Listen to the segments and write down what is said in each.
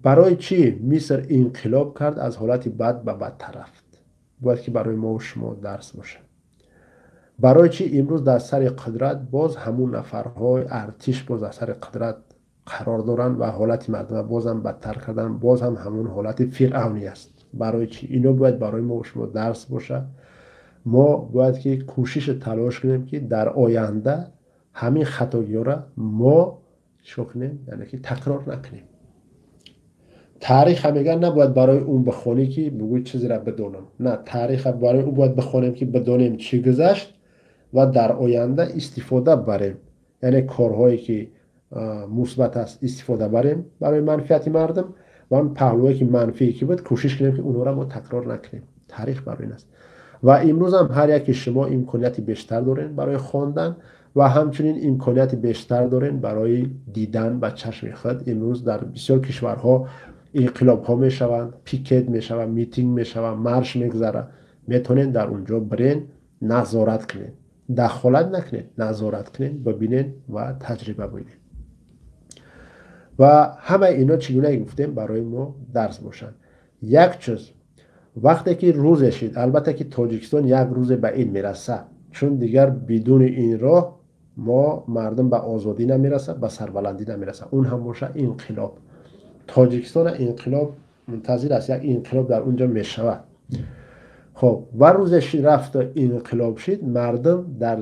Барои чӣ Миср инқилоб кард, аз ҳолати бад ба бадтар рафт? Бояд ки барои мо шумо дарс бошад. Барои чӣ имрӯз дар сари қудрат боз ҳамун нафарҳои артиш боз дар сари қудрат қарор доранд ва ҳолати мардума бозам бадтар кардан, боз ҳам ҳамун ҳолати фиръавнӣ аст? Барои чӣ? Ино бояд барои мо шумо дарс бошад. Мо бояд ки кӯшишу талош кунем, ки дар оянда ҳамин хатогиҳоро мо чикор кунем, яъне ки такрор накунем. Тариха мегӯянд, набояд барои он бихонӣ, ки бигӯй чизеро бидонам. На, тариха барои ӯ бояд бихонем, ки бидонем чӣ гузашт ва дар оянда истифода барем, яъне корҳое ки мусбат аст, истифода барем барои манфиати мардум ва он паҳлӯе ки манфие ки буд, кӯшиш кунем, ки онҳоро мо такрор накунем. Таърих барои ин аст. Ва имрӯзам ҳар яке шумо имконияти бештар дорем барои хондан ва ҳамчунин имконияти бештар дорем барои дидан ба чашми худ. Имрӯз дар бисёр кишварҳо инқилобҳо мешаванд, пикет мешаванд, митинг мешаванд, марш мегузарад. Метавонед дар он ҷо бирен, назорат кунед, дахолат накунед, назорат кунед, бибинед ва таҷриба бинед. Ва ҳамаи ино, чӣ гуна гуфтем, барои мо дарс бошанд. Як чиз, вақте ки рӯзе шид, албатта ки Тоҷикистон як рӯзе ба ин мерасад, чун дигар бидуни ин роҳ мо мардум ба озодӣ намерасад, ба сарбаландӣ намерасад. Он ҳам бошад инқилоб. Тоҷикистона инқилоб мунтазир аст, як инқилоб дар он ҷо мешавад. Хоб, ва рӯзе рафта инқилоб шид, мардум дар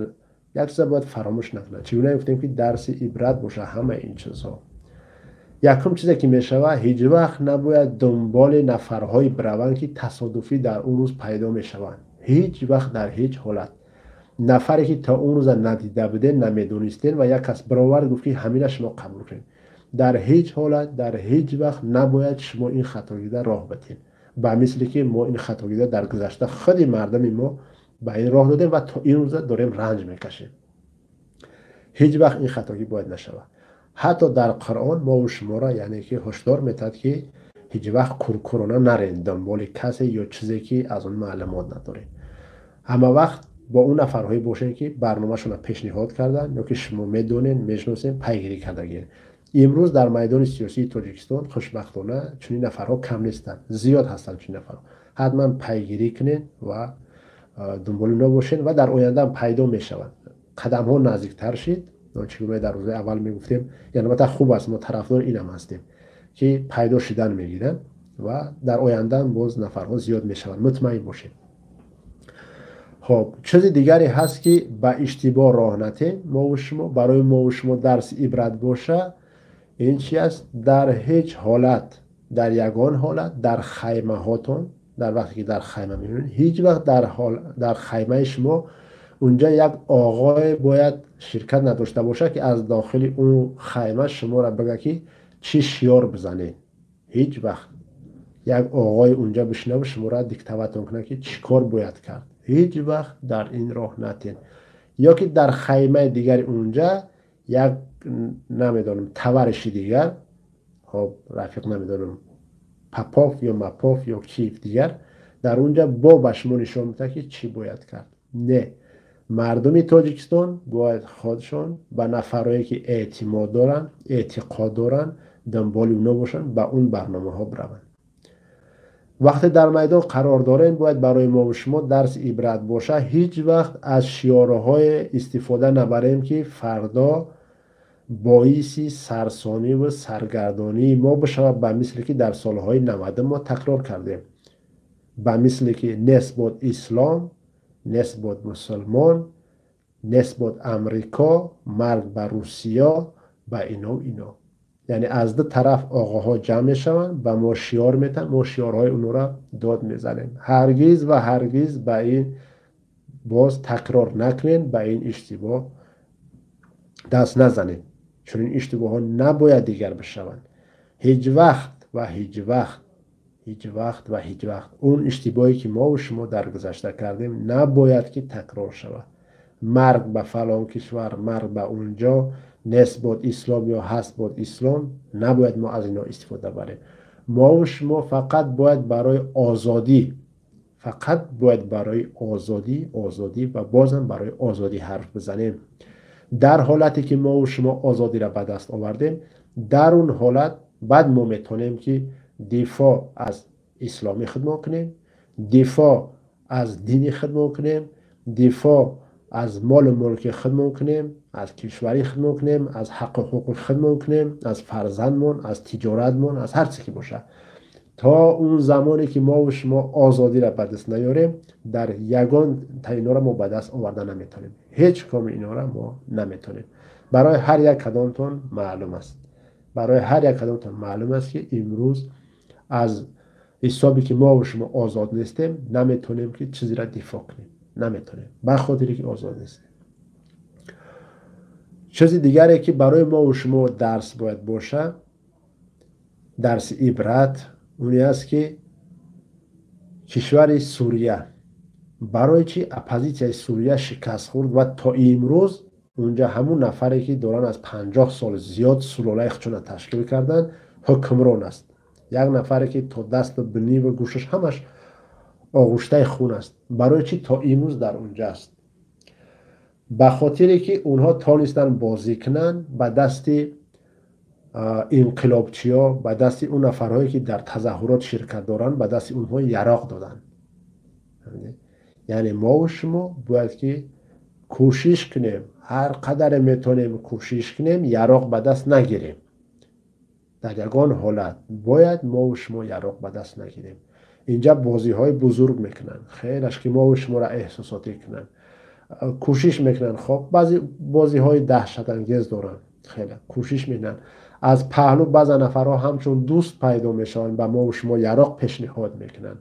як чиза бояд фаромӯш накунанд. Чӣ гуна гуфтем, ки дарси ибрат бошад ҳамаи ин чизҳо. Якум чизе ки мешавад, ҳеҷ вақт набояд дунболи нафарҳое бираванд, ки тасодуфӣ дар он рӯз пайдо мешаванд. Ҳеҷ вақт, дар ҳеҷ ҳолат нафаре ки то он рӯза надида будем, намедонистем ва як кас баровард, гуфт, ки ҳамина шумо қабул кунед, дар ҳеҷ ҳолат, дар ҳеҷ вақт набояд шумо ин хатогида роҳ бидиҳед, ба мисли ки мо ин хатогида дар гузашта худи мардуми мо ба ин роҳ додем ва то ин рӯза дорем ранҷ мекашем. Ҳеҷ вақт ин хатогӣ бояд нашавад. Ҳатто дар Қуръон мову шуморо, яъне ки, ҳушдор метаҳад, ки ҳеҷ вақт куркурона нарен дунболи касе ё чизе, ки аз он маълумот надоред. Ҳама вақт бо он нафарҳое бошед, ки барномашонро пешниҳод карданд ё ки шумо медонед, мешиносед, пайгирӣ кардагиед. Имрӯз дар майдони сиёсии Тоҷикистон, хушбахтона, чунин нафарҳо кам нестанд, зиёд ҳастанд чунин нафарҳо. Ҳатман пайгирӣ кунед ва дунболи онҳо бошед ва дар ояндаам пайдо мешаванд. Қадамҳо наздиктар шид, чӣ гуна дар рӯзои аввал мегуфтем, яъне албатта хуб аст, мо тарафдори инам ҳастем, ки пайдо шидан мегиранд ва дар ояндаам боз нафарҳо зиёд мешаванд, мутмаин бошед. Хоб, чизи дигаре ҳаст, ки ба иштибоҳ роҳ натем мову шумо, барои мову шумо дарси ибрат боша. Ин чи аст? Дар ҳеҷ ҳолат, дар ягон ҳолат дар хаймаҳотон, дар вақте ки дар хайма мебинед, ҳеҷ вақт дар хаймаи шумо унҷа як оғое бояд ширкат надошта бошад, ки аз дохили он хайма шуморо бигӯяд, ки чӣ шиёр бизанед. Ҳеҷ вақт як оғои унҷа бишинаву шуморо диктоватон кунад, ки чӣ кор бояд кард. Ҳеҷ вақт дар ин роҳ натен. Ё ки дар хаймаи дигари унҷа як, намедонам, товариши дигар, хоб, рафиқ, намедонам, Папов ё Мапов ё киев дигар дар унҷа бо ба шумо нишон медиҳад, ки чӣ бояд кард. Не, мардуми Тоҷикистон бояд худшон ба нафарое ки эътимод доранд, эътиқод доранд, дунболи оно бошанд, ба он барномаҳо бираванд. Вақте дар майдон қарор дорем, бояд барои мову шумо дарси ибрат бошад, ҳеҷ вақт аз шиёрҳое истифода набарем, ки фардо боиси сарсонӣ ва саргардонии мо бишавад, ба мисли ки дар солҳои 90 мо такрор кардем, ба мисли ки нест бод ислом, нест бод мусулмон, нест бод Амрико, марг ба Русия, ба ино ино. Яъне аз ду тараф оғоҳо ҷамъ мешаванд, ба мо шиёр метаҳанд, мо шиёрҳои онҳоро дод мезанем. Ҳаргиз ва ҳаргиз ба ин боз такрор накунед, ба ин иштибоҳ даст назанед. Чунин иштибоҳҳо набояд дигар бишаванд. Ҳеҷ вақт ва ҳеҷ вақт, ҳеҷ вақт ва ҳеҷ вақт он иштибоҳе ки мову шумо дар гузашта кардем, набояд ки такрор шавад. Марг ба фалон кишвар, марг ба унҷо, нест бод ислом ё ҳаст бод ислом, набояд мо аз ино истифода барем. Мову шумо фақат бояд барои озодӣ, фақат бояд барои озодӣ, озодӣ ва бозам барои озодӣ ҳарф бизанем. Дар ҳолате ки мову шумо озодиро ба даст овардем, дар он ҳолат Баъд мо метавонем ки дифоъ аз исломи худмон кунем, дифоъ аз дини худмон кунем, дифоъ аз молу мулки худмон кунем, аз кишвари худмон кунем, аз ҳаққу ҳуқуқи худмон кунем, аз фарзандмон, аз тиҷоратмон, аз ҳар чизе ки бошад. То он замоне ки мову шумо озодиро ба даст наёрем, дар ягон та инора мо ба даст оварда наметавонем. Ҳеҷ коми инора мо наметавонем. Барои ҳар як кадомтон маълум аст, барои ҳар як кадомтон маълум аст, ки имрӯз аз ҳисобе ки мову шумо озод нестем, наметавонем ки чизеро дифоъ кунем, наметавонем, ба хотире ки озод нестем. Чизи дигаре ки барои мову шумо дарс бояд боша, дарси ибрат, уне аст ки кишвари Сурия барои чи оппозитсияи Сурия шикаст хӯрд ва то имрӯз унҷа ҳамун нафаре ки доранд аз 50 сол зиёд сулолаи худшона ташкил карданд, ҳукмрон аст. Як нафаре ки то дасту биниву гӯшаш ҳамаш оғуштаи хун аст, барои чи то имрӯз дар унҷа аст? Ба хотире ки онҳо тонистанд бозӣ кунанд ба дасти инқилобчиҳо, ба дасти он нафарҳое ки дар тазаҳурот ширкат доранд, ба дасти онҳо яроқ доданд. Яъне мову шумо бояд ки кӯшиш кунем, ҳар қадаре метавонем кӯшиш кунем, яроқ ба даст нагирем. Дар ягон ҳолат бояд мову шумо яроқ ба даст нагирем. Инҷа бозиҳои бузург мекунанд, хелаш ки мову шуморо эҳсосотӣ кунанд, кӯшиш мекунанд. Хоб, баъзе бозиҳои даҳшатангез доранд, хеле кӯшиш мекунанд. Аз паҳлӯ баъза нафарҳо ҳамчун дӯст пайдо мешаванд, ба мову шумо яроқ пешниҳод мекунанд.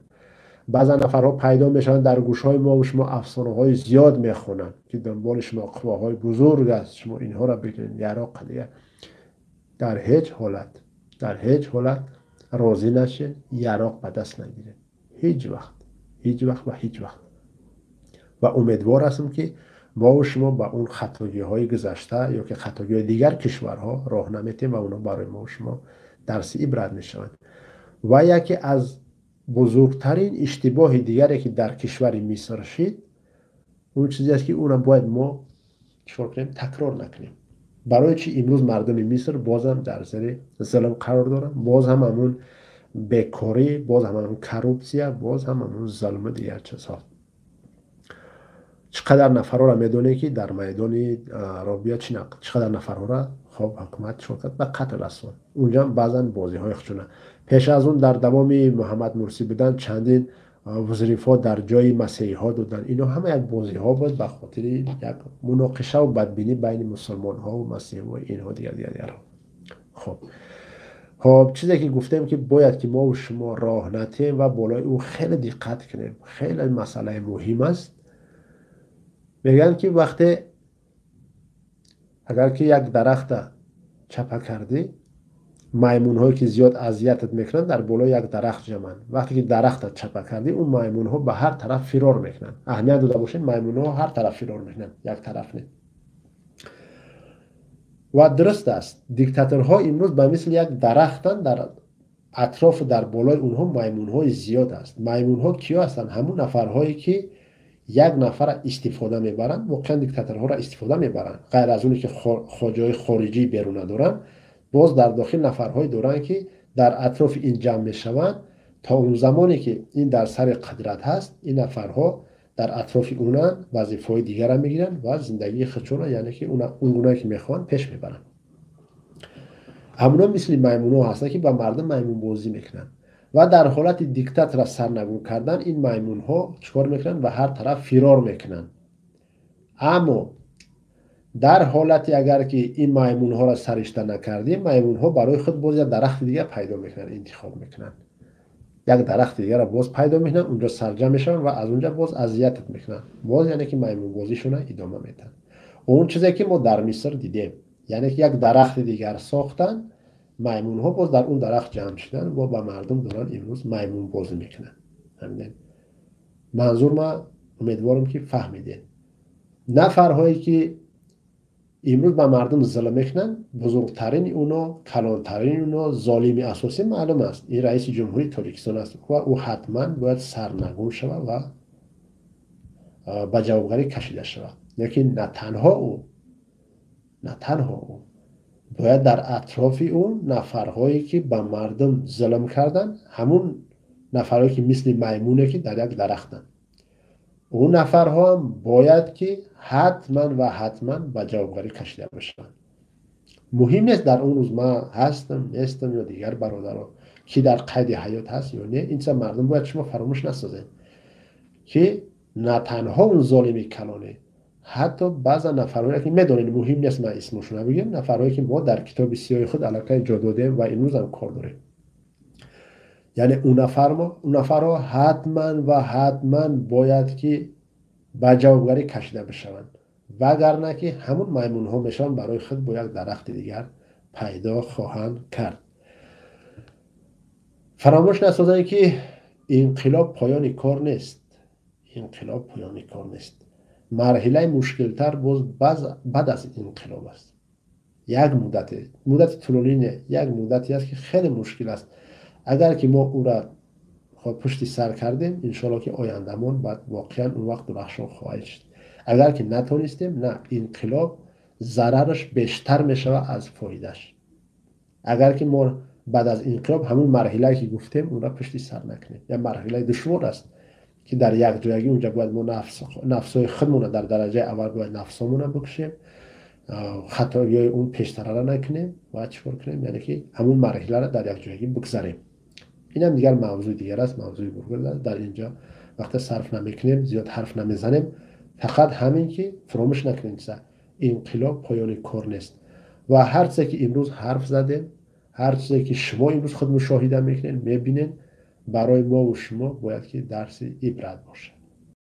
Баъза нафарҳо пайдо мешаванд, дар гӯшҳои мову шумо афсонаҳои зиёд мехонанд, ки дунболи шумо қувваҳои бузург аст, шумо инҳоро бигиред, яроқ дигар. Дар ҳеҷ ҳолат, дар ҳеҷ ҳолат розӣ нашед, яроқ ба даст нагиред. Ҳеҷ вақт, ҳеҷ вақт ва ҳеҷ вақт. Ва умедвор ҳастам ки мову шумо ба он хатогиҳои гузашта ё ки хатогиҳои дигар кишварҳо роҳ наметем ва онҳо барои мову шумо дарси ибрат мешаванд. Ва яке аз бузургтарин иштибоҳи дигаре ки дар кишвари Миср шид, он чизе аст ки онро бояд мо чикор кунем? Такрор накунем. Барои чи имрӯз мардуми Миср бозам дар зери зулм қарор доранд, боз ҳам ҳамун бекорӣ, боз ҳам ҳамун коррупсия, боз ҳам ҳамун зулму дигар чизҳо. Чӣ қадар нафарҳоро медонед ки дар майдони Робия чӣ қадар нафарҳоро хоб ҳукумат чикор кард? Ба қатл расонд. Унҷа баъзан бозиҳои худшона. Пеш аз он дар давоми Муҳаммад Мурсӣ будан чандин вузрифҳо дар ҷои масеҳиҳо доданд. Ино ҳама як бозиҳо буд ба хотири як муноқишаву бадбинӣ байни мусулмонҳову масеҳиҳо, инҳо дигар дигар дигарҳо. Хоб, чизе ки гуфтем ки бояд ки мову шумо роҳ натиҳем ва болои ӯ хеле диққат кунем, хеле масъалаи муҳим аст. Мегӯянд ки вақте агар ки як дарахта чапа кардӣ, маймунҳое ки зиёд азиятат мекунанд дар болои як дарахт ҷамъанд. Вақте ки дарахта чапа кардӣ, он маймунҳо ба ҳар тараф фирор мекунанд. Аҳамият дода бошед, маймунҳо ҳар тараф фирор мекунанд, як тараф не. Ва дуруст аст, диктаторҳо имрӯз ба мисли як дарахтанд, дар атрофу дар болои онҳо маймунҳои зиёд аст. Маймунҳо киё ҳастанд? Ҳамун нафарҳое ки як нафарро истифода мебаранд, воқеан диктаторҳоро истифода мебаранд. Ғайр аз оне ки хоҷаҳои хориҷӣ беруна доранд, боз дар дохил нафарҳое доранд ки дар атрофи ин ҷамъ мешаванд. То он замоне ки ин дар сари қудрат ҳаст, ин нафарҳо дар атрофи унанд, вазифаҳои дигарро мегиранд ва зиндагии худшонро, яъне ки он гунае ки мехоҳанд, пеш мебаранд. Ҳамуно мисли маймунҳо ҳастанд ки ба мардум маймунбозӣ мекунанд. Ва дар ҳолати диктатора сарнагун кардан ин маймунҳо чикор мекунанд? Ба ҳар тараф фирор мекунанд. Аммо дар ҳолати агар ки ин маймунҳоро саришта накардем, маймунҳо барои худ боз як дарахти дигар пайдо мекунанд, интихоб мекунанд. Як дарахти дигарро боз пайдо мекунанд, унҷо сарҷамъ мешаванд ва аз унҷа боз азиятат мекунанд. Боз яъне ки маймунбозишонро идома медиҳанд. Он чизе ки мо дар Миср дидем, яъне ки як дарахти дигар сохтанд, маймунҳо боз дар он дарахт ҷамъ шуданд ва ба мардум доранд имрӯз маймунбозӣ мекунанд. Фаҳмидед? Манзур ма умедворам ки фаҳмидед. Нафарҳое ки имрӯз ба мардум зулм мекунанд, бузургтарини уно, калонтарини уно, золими асосӣ маълум аст. Ин раиси ҷумҳурии Тоҷикистон аст ва ӯ ҳатман бояд сарнагун шавад ва ба ҷавобгарӣ кашида шавад. Лекин на танҳо ӯ, на танҳо ӯ, Бояд дар атрофи ӯ нафарҳое ки ба мардум зулм карданд, ҳамун нафарҳое ки мисли маймуне ки дар як дарахтанд, ӯ нафарҳоам бояд ки ҳатман ва ҳатман ба ҷавобгарӣ кашида бошанд. Муҳим нест, дар он рӯз ман ҳастам, нестам ё дигар бародаро, ки дар қайди ҳаёт ҳаст ё не. Ин чиза, мардум, бояд шумо фаромӯш насозед, ки на танҳо он золими калоне, ҳатто баъзан нафарҳое ки медонед, муҳим нест ман исмошона бигӯям, нафарҳое ки мо дар китоби сиёҳи худ аллакай ҷо додем ва имрӯзам кор дорем, яъне ӯ нафарҳо ҳатман ва ҳатман бояд ки ба ҷавобгарӣ кашида бишаванд, вагарна ки ҳамун маймунҳо мешаванд, барои худ бо як дарахти дигар пайдо хоҳанд кард. Фаромӯш насозанд, ки инқилоб поёни кор нест, инқилоб поёни кор нест. Марҳилаи мушкилтар боз баъд аз инқилоб аст. Як муддате, муддати тӯлонӣ не, як муддате аст, ки хеле мушкил аст. Агар ки мо ӯра пушти сар кардем, иншоалло, ки ояндамон баъд воқеан он вақт дурахшон хоҳад шуд. Агар ки натонистем, на, инқилоб зарараш бештар мешавад аз фоидаш, агар ки мо баъд аз инқилоб ҳамун марҳилае ки гуфтем, онра пушти сар накунем. Як марҳилаи душвор аст, ки дар якҷоягӣ унҷа бояд мо нафсҳои худмона, дар дараҷаи аввал бояд нафсҳомона бикушем, хатоиҳои он пештарара накунем ва чӣ кор кунем, яъне ки ҳамун марҳиларо дар якҷоягӣ бигзарем. Инам дигар мавзӯи дигар аст, мавзӯи бузург аст. Дар инҷо вақте сарф намекунем, зиёд ҳарф намезанем. Фақат ҳамин ки фуромӯш накунем чиза: инқилоб поёни кор нест. Ва ҳар чизе ки имрӯз ҳарф задем, ҳар чизе ки шумо имрӯз худ мушоҳида мекунед, мебинед, барои мову шумо бояд ки дарси ибрат бошад.